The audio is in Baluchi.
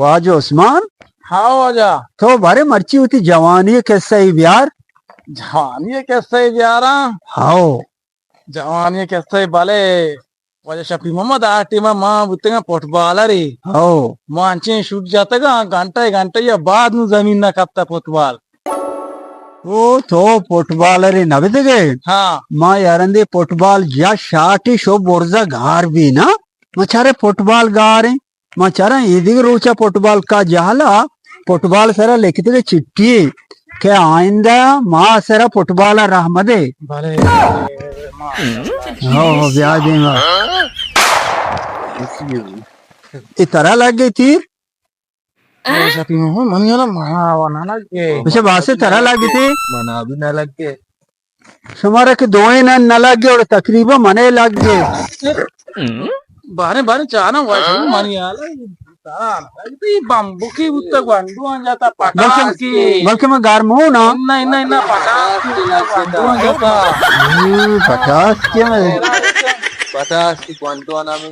واجہ عثمان۔ ہاں واجہ۔ تو بارے مرچی وتی جوانی ءِ قصہ ای بیار۔ جوانی ءِ قصہ ای بیاراں؟ ہاؤ۔ جوانی ءِ قصہ ای، بلے واجہ شفیع محمد، آ ٹیم ءَ ما بوتگاں فٹبالرے۔ ہاؤ۔ ما انچیں شوٹ جتگاں، گھنٹہ گھنٹہ یا بعد نوں زمین نہ کپتا فٹبال۔ او تو فٹبالرے نہ بیتگے؟ ہاں۔ ما یارندے فٹبال جا شاٹی شو برزا گار بی نا۔ ما چارے فٹبال گاریں۔ ما چاراں اے دگہ روچا فٹبال کا جہلا، فٹبال سرا لکھتگے چٹی کہ آئندہ ما سرا فٹبال ءَ راہ مدے۔ بلے، ہو، ہو، بیا دیما۔ اے ترا لگے تیر؟ اے شپی ہوں، منی والا منا و نہ لگے۔ اچھا، باسے ترا لگے تھی؟ منا بھی نہ لگے۔ شمارا کہ دوئیں نہ، نہ لگے اور تقریباً منے لگے۔ بارے بارے چانا واشو منی حال ہے۔ بمبو کی بوتا گوانڈو آن جاتا، پٹاس کی۔ بلکہ میں گار مو نا۔ نہیں، نہیں، نہ، پٹاس کی بوتا گوانڈو آن جاتا۔ ہوں، پٹاس کی میں۔ پٹاس کی گوانڈو آنا میں۔